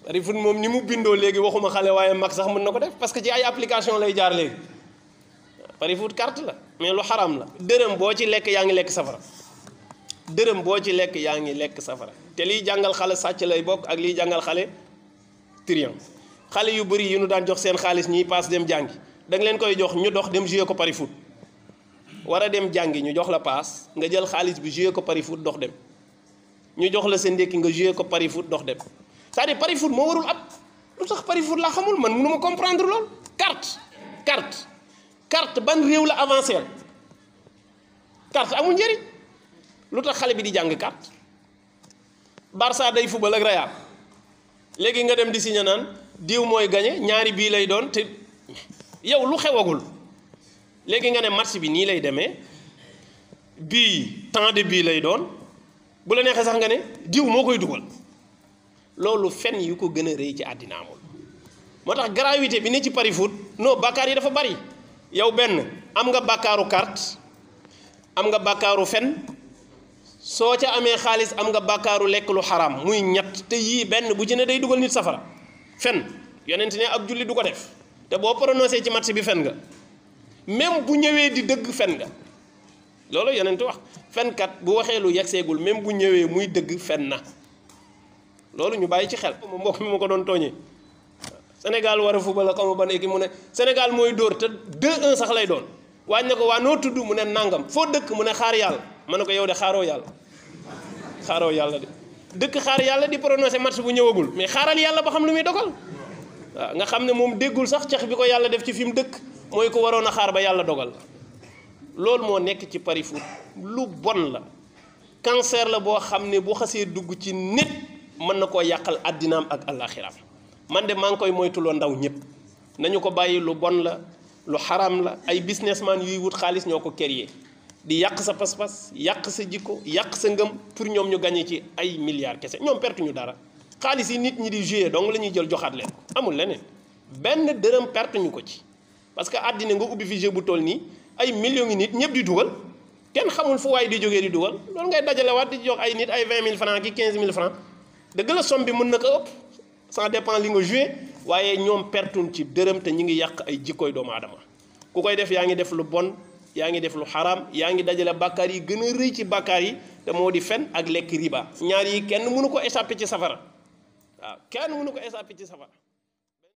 pari foot moom ni mu bindoo léegi waxuma xale waaye mag sax mën na ko def parce que ci ay application lay jaar léegi pari foot carte la mais lu xaram la dërëm boo ci lekk yaa ngi lekk safara dërëm boo ci lekk yaa ngi lekk safara te liy jàngal xale sàcc lay bokk ak liy jàngal xale trian xale yu bëri yi ñu daan jox seen xaalis ñiy paas dem jàngi da nga leen koy jox ñu dox dem jouer ko pari foot war a dem jàngi ñu jox la paas nga jël xaalis bi jouer ko pari foot dox dem ñu jox la sa ndékki nga jouer ko pari foot dox dem c'est-à-dire pari foot moo warul ab lu tax pari foot laa xamul man mënu ma comprendre lool carte ban réew la avancé carte amul njëriñ lu tax xale bi di jàng carte Barça day football ak Real léegi nga dem di signé naan diw mooy gagné ñaari bii lay doon te yow lu xewagul léegi nga ne match bi nii lay demee bii temps de bii lay doon bu la neexee sax nga ne diw moo koy dugal loolu fen yu ko gën a rëy ci àddina amul moo tax gravité bi ne ci pari foot non bàkkaar yi dafa bari yow benn am nga bàkkaaru carte am nga bàkkaaru fen soo ca amee xaalis am nga bàkkaaru lekk lu xaraam muy ñett te yii benn bu ci ne day dugal nit safara fen yonent ne ab julli du ko def te boo prononcé ci match bi fen nga même bu ñëwee di dëgg fen nga loolu yonent wax fenkat bu waxee lu yegseegul même bu ñëwee muy dëgg fen na loolu ñu bàyyi ci xel mbokk mi ma ko doon tooñee Sénégal war a football la xaw ma ban équipe mu ne Sénégal mooy dóor te 2-1 sax lay doon waaye ne ko waa noo tudd mu ne nangam foo dëkk mu ne xaar yàlla ma ne ko yow de xaaroo yàlla de dëkk xaar yàlla di prononcé match bu ñëwagul mais xaaral yàlla ba xam lu muy dogal waaw nga xam ne moom déggul sax cax bi ko yàlla def ci fi mu dëkk mooy ko waroon a xaar ba yàlla dogal loolu moo nekk ci pari foot lu bon la cancer la boo xam ne bu xasee dugg ci nit mën na koo yàqal àddinaam ak àllaaxiraam man de maa ngi koy moytuloo ndaw ñëpp nañu ko bàyyi lu bon la lu xaram la ay businessman yuy wut xaalis ñoo ko créer di yàq sa pas-pas yàq sa jikko yàq sa ngëm pour ñoom ñu gagné ci ay milliards kese ñoom perte ñu dara xaalis yi nit ñi di jouer donc la ñuy jël joxaat leen amul leneen benn dërëm perte ñu ko ci parce que àddina nga ubbi fi jeu bu toll nii ay millions yi nit ñëpp di dugal kenn xamul fu waay di jógee di dugal loolu ngay dajalewaat di jox ay nit ay 20 000 francs ki 15 000 francs dëgg la somme bi mën na ko ëpp ça dépend li nga joué waaye ñoom pertuñ ci dërëm te ñi ngi yàq ay jikkooy doomu aadama ku koy def yaa ngi def lu bon yaa ngi def lu xaraam yaa ngi dajale bàkkaar yi gën a rëy ci bàkkaar yi te moo di fen ak lekk riba ñaar yi kenn mënu ko échapper ci safara waaw kenn mënu ko échapper ci safara